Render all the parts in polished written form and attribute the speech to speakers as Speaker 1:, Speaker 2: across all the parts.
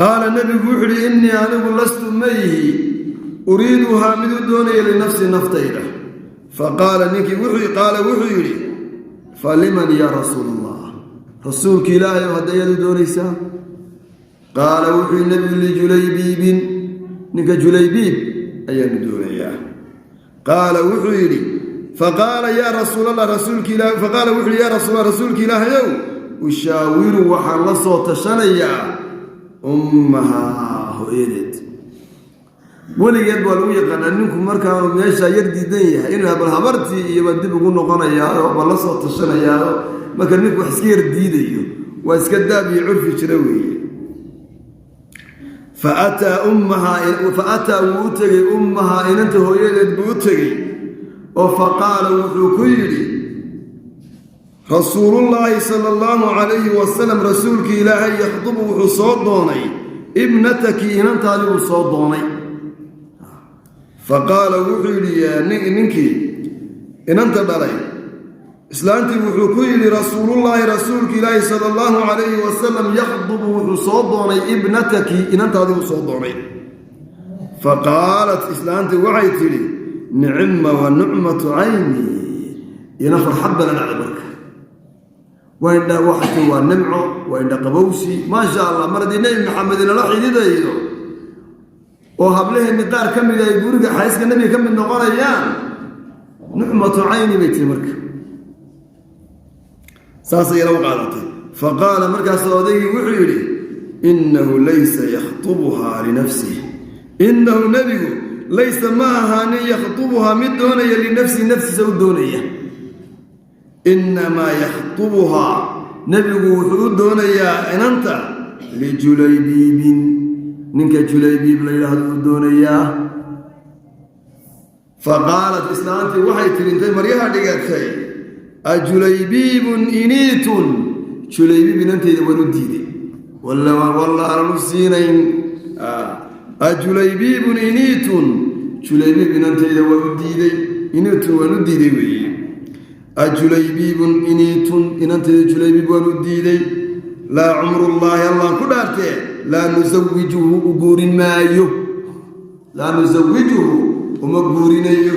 Speaker 1: Qaala nebigu wuxu uhi: "Innii anigu lastu ma yihi uriiduhaa mid u doonaya linafsi naftayda." Faqaala ninkii qaala wuxuu yidhi: "Faliman yaa rasuul Allah?" Rasuulka Ilaahay oo hadda ayaad u doonaysaa? Qaala wuxuu yidhi nebigu: "Lijulaybiibin," ninka Julaybiib ayaanu doonayaa. Qaala wuxuu yidhi, faqaala yaa rasuulallah, rasuulka ilaah, faqaala wuxuu yidhi: "Yaa rasuulallah, rasuulka Ilaahayow, ushaawiru waxaan la soo tashanayaa ummahaa, hooyadeed." Weligeed baa lagu yaqaanaa ninku markaanu meeshaa yar diidan yahay inuu bal habartii iyoba dib ugu noqonayaayo, bal la soo tashanayaayo. Marka ninku wax iska yar diidayo, waa iska daab iyo curfi jira weeye. Fa ummahaa, fa ataa wuu u tegey, ummahaa inanta hooyadeed buu u tegey, oo faqaala wuxuu ku yidhi: "Rasuulullaahi sala allahu calayhi wasalam, rasuulkii Ilaahay, yakhdubu wuxuu soo doonay ibnataki, inantaadii buu soo doonay." Fa qaala wuxuu yidhi ninkii inanta dhalay islaantii wuxuu ku yidhi: "Rasuulullaahi, rasuulka Ilaahi, sala allahu calayhi wasalam, yakhdubu wuxuu soo doonay ibnataki, inantaadii buu soo doonay." Fa qaalat islaantii waxay tidhi: "Nicma wa nucmatu cayni." Ina farxad bala dhacday marka waxati waa nimco, waa indhaqabowsi, maasha Allah. Mar haddii Nebi Maxamed inala xididayo oo hablaheenni qaar ka mida ay guriga xayska nebiga ka mid noqonayaan, "nucmatu cayni" bay tiri. Marka saasay ila u qaadatay. Fa qaala markaas odaygii wuxuu yidhi: "Innahu laysa yakhtubuhaa linafsih, innahu nebigu laysa ma ahaanin yakhtubuhaa mid doonaya linafsihi, naftiisa u doonaya. Innamaa yakhtubuhaa, nebigu wuxuu u doonayaa inanta lijulaybiibin, ninka Julaybiib la yidhaahdo u doonayaa." Fa qaalat islaantii waxay tihi intay maryaha dhigatay: "Ajulaybiibun iniitun?" Julaybiib inantayda waan u diiday, walla aanan u siinayn. "Ajulaybiibun iniitun?" Julaybiib inantayda waan u diiday, iniitun waan u diiday weeye. "Ajulaybiibun iniitun?" Inantayda Julaybiib waan u diiday. "Laa cumrullaahi, Allaan ku dhaartee, laa nusawijuhu, u guurin maayo, laa nusawijuhu, uma guurinayo."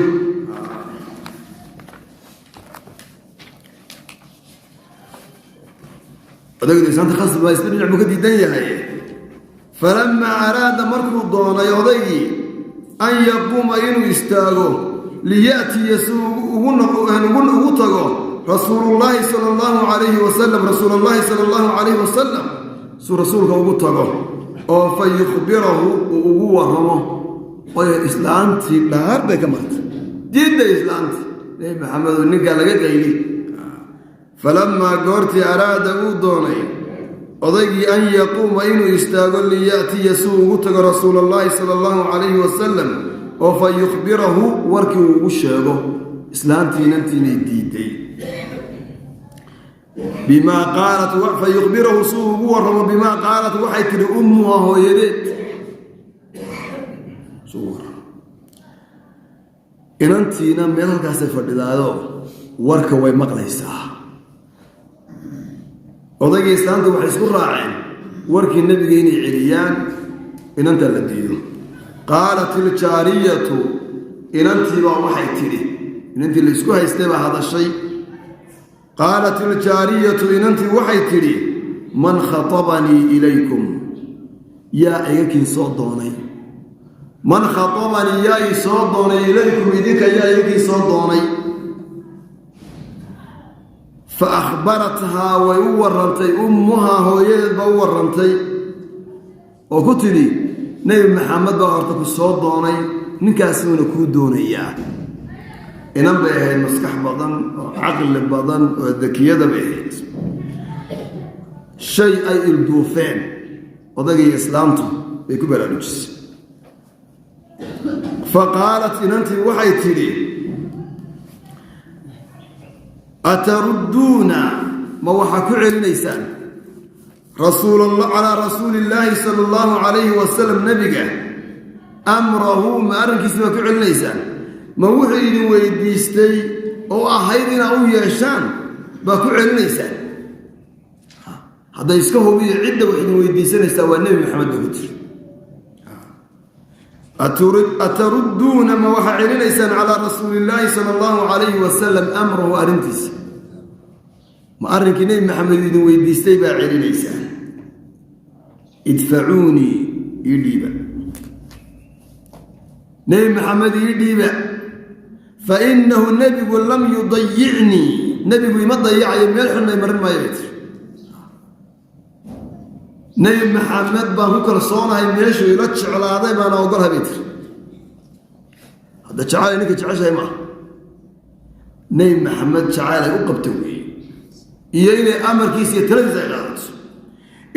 Speaker 1: Odaygu islaanta khasab baa isla dhinac buu ka diidan yahay. Falamaa araada markuu doonay odaygii an yaquuma inuu istaago, liya'tiya si ugu tago rasuulullaahi sala allahu calayhi wasalam, rasuulullaahi sala allahu calayhi wasalam, suu rasuulka ugu tago oo fa yukhbirahu uu ugu warramo, oy islaantii dhaar bay ka martay, diidday islaantii, Nebi Maxamedow ninkaa laga qayli. Falamaa goortii araada uu doonay odaygii an yaquuma inuu istaago, liya'tiya suu ugu tago rasuulallaahi sala allahu calayhi wasalam, oo fa yukhbirahu warkii uu ugu sheego islaantii inantiinay diiday, bimaa qaalat, fa yukhbirahu suu ugu warramo bimaa qaalat waxay tidhi ummuha hooyadeed. Inantiina meel halkaasay fadhidaado, warka way maqlaysaa. Odaygii islaanta waxay isku raaceen warkii nebiga inay celiyaan, inanta la diido. Qaalat iljaariyatu, inantiibaa waxay tidhi, inantii la isku haystay baa hadashay. Qaalat iljaariyatu, inantii waxay tidhi: "Man khatabanii ilaykum?" Yaa iga kiin soo doonay? "Man khatabanii?" Yaa ii soo doonay? "Ilaykum," idinka yaa iga kiin soo doonay? Fa akhbarathaa way u warrantay, ummuhaa hooyadeed baa u warrantay oo ku tidhi: "Nebi Maxamed baa horta ku soo doonay, ninkaasuuna kuu doonayaa." Inan bay ahayd maskax badan oo caqli badan oo dakiyada bay ahayd. Shay ay ilduufeen odagii islaamtu bay ku baraarujisay. Fa qaalat inantii waxay tidhi: "Atarudduuna," ma waxaa ku celinaysaan, calaa rasuuli illaahi sala allahu calayhi wasalam, nebiga, amrahu, ma arrinkiisa baa ku celinaysaan? Ma wuxuu idin weydiistay oo ahayd inaa u yeeshaan baa ku celinaysaan? Hadda iska hubiyo, cidda wax idin weydiisanaysaa waa Nebi Maxamed, ba ku tiri. Atarudduuna, ma waxaa celinaysaan, calaa rasuulillaahi sala allahu calayhi wasalam amrahu, arrintiisa? Ma arrinkii Nebi Maxamed idin weydiistay baa celinaysaan? Idfacuunii, ii dhiiba, Nebi Maxamed ii dhiiba. Fa innahu, nebigu, lam yudayicnii, nebigu ima dayacayo, meel xunna marin maayo, bay tiri. Nebi Maxamed baan ku kalsoonahay, meeshuu ila jeclaaday baana ogolahay, bay tiri. Hadda jecaalay ninka jeceshahay maaha, Nebi Maxamed jacayl u qabta weeye iyo inay amarkiisa iyo taladiisa ay qaadato.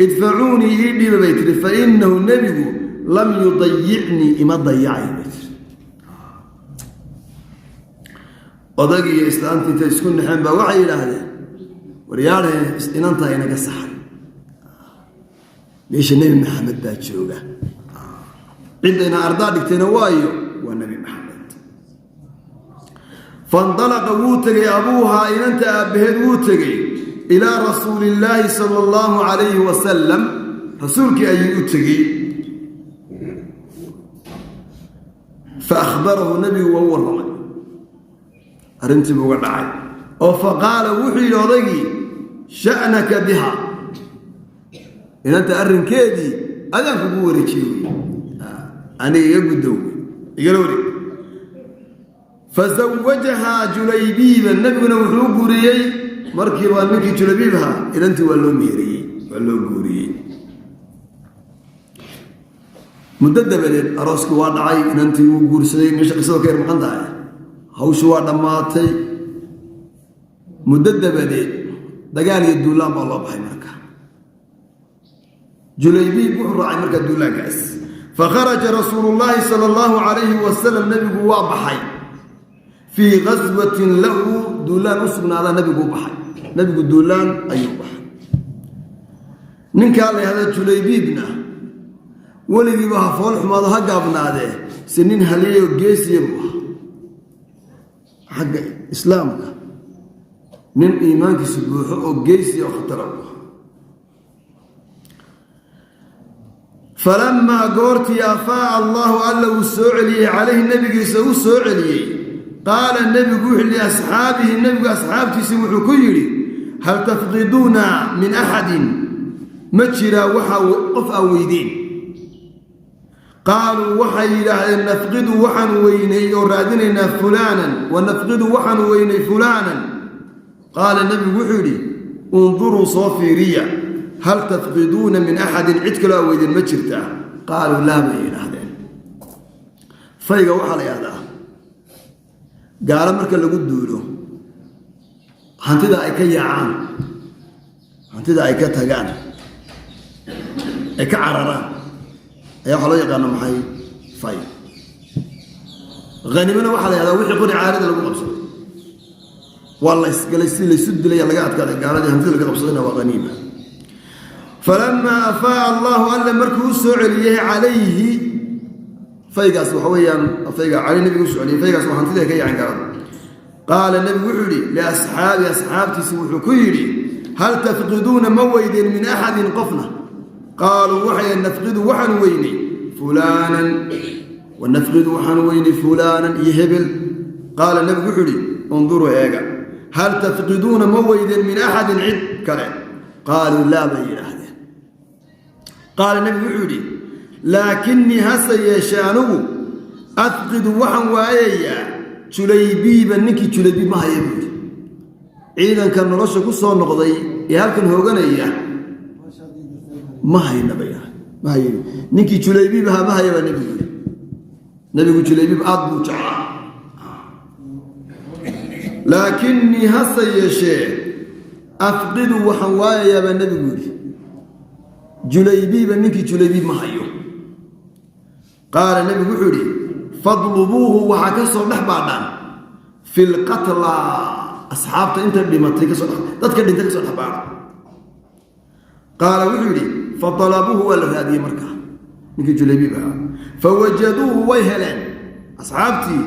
Speaker 1: Idfacuunii, ii dhiiba, bay tiri. Fa innahu, nebigu, lam yudayicnii, ima dayacayo, bay tiri. Odagii iyo islaantii intay isku naxeen baa waxay yidhaahdeen: "Waryaadhe, inantaa inaga saxan, meesha Nebi Maxamed baa jooga, ciddayna ardaa dhigtayna waayo waa Nebi Maxamed." Faindalaqa, wuu tegey, abuuhaa, inanta aabbaheed wuu tegey, ilaa rasuulillaahi sala allahu calayhi wasalam, rasuulkii ayuu u tegey. Fa akhbarahu, nebigu waa u warramay, arrintii buu uga dhacay oo fa qaala, wuxuu yidhi odaygii: "Sha'naka biha, inanta arrinkeedii adaan kugu wareejiyey wey, aniga iga guddow, igala wareeg." Fazawajahaa Julaybiiban, nebiguna wuxuu u guuriyey markiiba ninkii Julaybiib ahaa. Inantii waa loo meheriyey, waa loo guuriyey. Muddo dabadeed arooskii waa dhacay, inantii wuu guursaday. Meesha qisado ka yar maqan tahay, hawshu waa dhammaatay. Muddo dabadeed dagaal iyo duulaan baa loo baxay. Marka Julaybiib wuxuu raacay markaa duulaankaas. Fakharaja rasuulu llaahi sala allahu calayhi wasalam, nebigu waa baxay, fii gaswatin lahu, duulaan u sugnaadaa nebigu u baxay. Nebigu duulaan ayuu baxay. Ninkaa la yahda Julaybiibna weligiiba ha fool xumaado, ha gaabnaadee, se nin haliyayo geesiya buu ahaa. Xagga islaamka nin iimaankiisu buuxo oo geesiya oo khatara buu ahaa. Falamaa, goortii, afaa'a allaahu, alla uu soo celiyey, calayhi, nebigiisa u soo celiyey, qaala nebigu wuxuu liasxaabihi, nebigu asxaabtiisi wuxuu ku yidhi: "Hal tafqiduuna min axadin? Ma jiraa waxa qof aa weydeen?" Qaaluu, waxay yidhaahdeen: "Nafqidu, waxaan weynay oo raadinaynaa, fulaanan, wa nafqidu, waxaan weynay fulaanan." Qaala nebigu wuxuu yidhi: "Unduruu, soo fiiriya, hal tafqiduuna min axadin? Cid kaloo aa weydeen ma jirtaa?" Qaaluu laa, bay yidhaahdeen. Fayga waxaa la yidhahdaa gaalo marka lagu duulo, hantida ay ka yaacaan, hantida ay ka tagaan, ay ka cararaan ayaa waxaa loo yaqaana maxay? Fay. Hanimana waxaa la yahdaa wixii qori caarida lagu qabsaday. Waa la isgalay, si laysu dilaya laga adkaaday gaaladii, hantida laga qabsadayna waa haniima. Falamaa afaa'a allahu, alle markuu u soo celiyey, calayhi, faygaas waxa weeyaan fayga caley nebigu usoo celiyey, faygaas waa hantida ay ka yaaceen gaalada. Qaala nebigu wuxuu yidhi liasxaabi, asxaabtiisi wuxuu ku yidhi: "Hal tafqiduuna, ma weydeen, min axadin, qofna?" Qaaluu, waxay: "Nafqidu, waxaan weynay, fulaanan, wa nafqidu, waxaan weynay fulaanan iyo hebel." Qaala nebigu wuxuu yidhi: "Unduruu, eega, hal tafqiduuna, ma weydeen, min axadin, cid kale?" Qaaluu laa, bay yidhaahdeen. Qaala nebigu wuxuu yidhi: "Laakinnii, hase yeeshee anigu, afqidu, waxaan waayayaa, Julaybiiba, ninkii Julaybiib ma haya," buu yidhi. Ciidanka nolosha ku soo noqday ee halkan hooganaya ma hayna bay ma haye, ninkii Julaybiib ahaa ma haya, baa nebigu yidhi. Nebigu Julaybiib aad buu jeclaa. "Laakinnii, hase yeeshee, afqidu, waxaan waayayaa," baa nebigu yidhi, "Julaybiiba, ninkii Julaybiib ma hayo." Qaala nebigu wuxuu yidhi: "Fadlubuuhu, waxaa ka soo dhex baadhaan, fi lqatla, asxaabta inta dhimatay kasoo dadka dhintay ka soo dhex baadha." Qaala wuxuu yidhi: "Faalabuuhu, waa la raadiyey markaa ninkii Julaybiib ahaa. Fawajaduuhu, way heleen asxaabtii,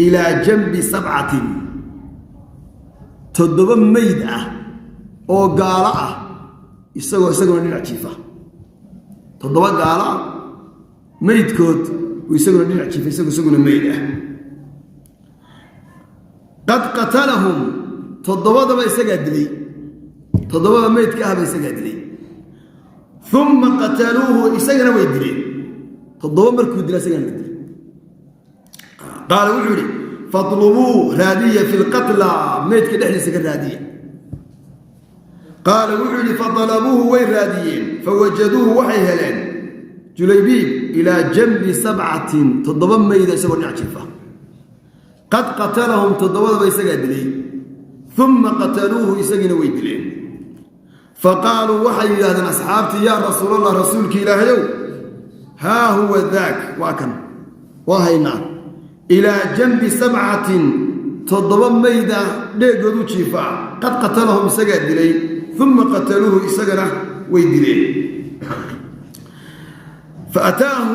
Speaker 1: ilaa janbi sabcatin, toddoba meyd ah oo gaalo ah Isagoo isaguna dhinac jiifa, toddoba gaala meydkood uu isaguna dhinac jiifa, isagoo isaguna meyd ah. Qad qatalahum, toddobadaba isagaa dilay, toddobada meydka ahba isagaa dilay. Uma qataluuhu, isagana way dileen. Toddoba markuu dila, isagana la dilay. Qaala wuxuu yidhi: fatlubuu, raadiya, fi lqatla, meydka dhexdiisa ka raadiya. Qaala wuxuu yidhi: faalabuuhu, way raadiyeen. Fawajaduuhu, waxay heleen Julaybiib, ilaa janbi sabcatin, toddoba meyda isagoo dhinac jiifa. Qad qatalahum, toddobadaba isagaa dilay. Uma qataluuhu, isagiina way dileen. Faqaaluu, waxay yidhahdeen asxaabtii: yaa rasuulallah, rasuulki ilaahayow, haa huwa daak, waa kan, waa haynaa, ilaa janbi sabcatin, toddoba mayda dheegoodu jiifaa. Qad qatalahum, isagaa dilay. Uma qataluuhu, isagana way dileen. Faataahu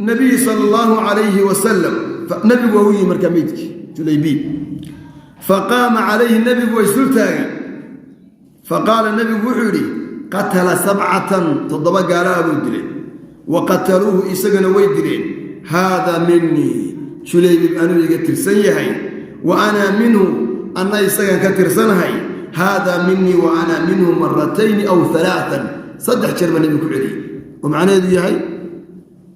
Speaker 1: nabiyu sala allahu calayhi wasalam, nabigu waa u yimi markaa meydkii Julaybiib. Faqaama calayhi, nebigu waa isdul taagay. Faqaala, nebigu wuxuu yidhi: qatala sabcatan, toddoba gaalaa buu dilay. Wa qataluuhu, isagana way dileen. Haada minii, Julaybiib anuu iga tirsan yahay. Wa ana minhu, anna isagan ka tirsanahay. Haada minii wa ana minhu, maratayni aw alaaan, saddex jeer baa nebigu ku celiyey, oo macnaheedu yahay,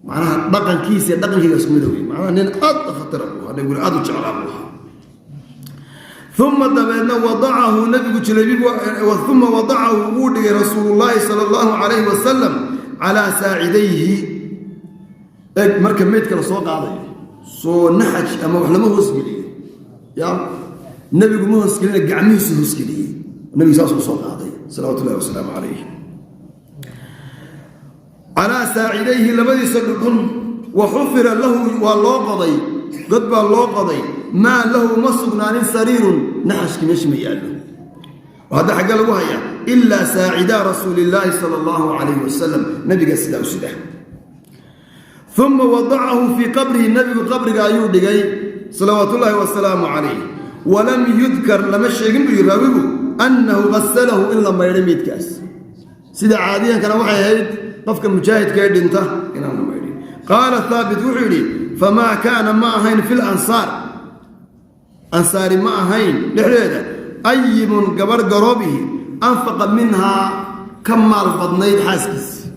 Speaker 1: macnaha dhaqankiisa iyo dhaqankayga isku mid wey. Macnaha nin aad khatara buu ahaa, nebiguna aad u jeclaa buu ahaa. Uma dabeedna wadacahu nabigu Julaybiib, uma wadacahu, wuu dhigay rasuulullaahi sala allahu calayhi wasalam calaa saacidayhi. Eg, marka meydka la soo qaadayo, soo naxaj ama wax lama hoosgeliyo. Ya nebigu ma hoosgelina, gacmihiisu hoosgeliyey. Nebigu saasuu soo qaaday, salawaatu ullahi wasalaamu calayh. Calaa saacidayhi, labadiisa dhudhun. Wa xufira lahu, waa loo qoday, god baa loo qoday. Maa lahu, ma sugnaanin, sariirun, naxashkii meesha ma yaallo. Oo hadda xagge lagu hayaa? Ilaa saacidaa rasuulillaahi sala allahu calayhi wasalam, nabiga sidaa u sida. Uma wadacahu fii qabrihi, nebigu qabriga ayuu dhigay, salawaatullaahi wasalaamu calayh. Walam yudkar, lama sheegin buu yidhi raawigu, annahu ghasalahu, in la maydhay meydkaas. Sida caadiyankana waxay ahayd qofka mujaahidka ee dhinta inaan la maydhin. Qaala Haabit wuxuu yidhi: famaa kaana, ma ahayn, fil ansaar, ansaari ma ahayn dhexdeeda, ayimun, gabarh garoobihi, anfaqa minhaa, ka maal badnayd xaaskiisii.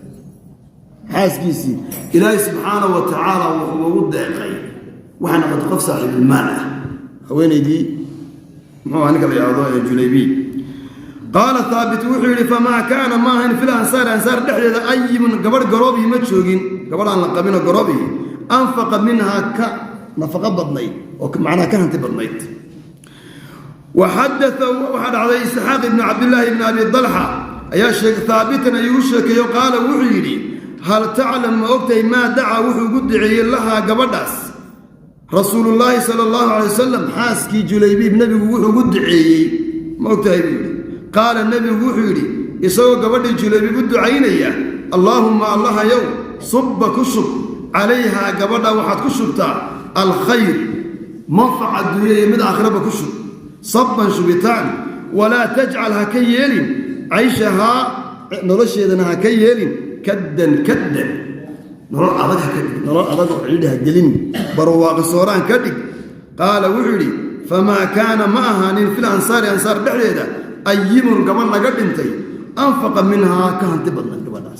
Speaker 1: Xaaskiisii Ilaahay subxaana wa tacaala wuxuu ugu deeqay, waxay noqotay qof saaxiibulmaal ah, haweenaydii muxuu aha ninka la yidhahdo ee Julaybiib. Qaala Haabit wuxuu yidhi: famaa kaana, ma ahayn, fil ansaari, ansaar dhexdeeda, ayimun, gabadh garoobihi ma joogin, gabadh aan la qabinoo garoobihi, anfaqa minhaa, ka nafaqo badnayd oo macnaha ka hanti badnayd. Waxadaa waxaa dhacday, Isxaaq ibnu Cabdillaahi ibni Abi Dalxa ayaa sheegay, Haabitan ayuu u sheekeeyo. Qaala wuxuu yidhi: hal taclam, ma ogtahay, maa dacaa, wuxuu ugu duceeyey, lahaa, gabadhaas, rasuulullaahi sala allahu calay wasalam? Xaaskii Julaybiib nebigu wuxuu ugu duceeyey ma ogtahay, buu yidhi. Qaala, nebigu wuxuu yidhi, isagoo gabadhii Julaybiib u ducaynaya: allaahumma, allahayow, subba, ku shub, calayhaa, gabadha waxaad ku shubtaa, alkhayr, manfac adduunya iyo mid aakhiraba ku shub, sabban, shubitaan. Walaa tajcal, ha ka yeelin, cayshahaa, nolosheedana ha ka yeelin, kaddan kaddan, nolol adag ha ka dhig, nolol adag oo cidhi ha gelin, barwaaqo sooraan ka dhig. Qaala wuxuu yidhi: famaa kaana, ma ahaanin, fil ansaari, ansaar dhexdeeda, ayimun, gabadh laga dhintay, anfaqa minhaa, ka hanti badnan gabadhaas.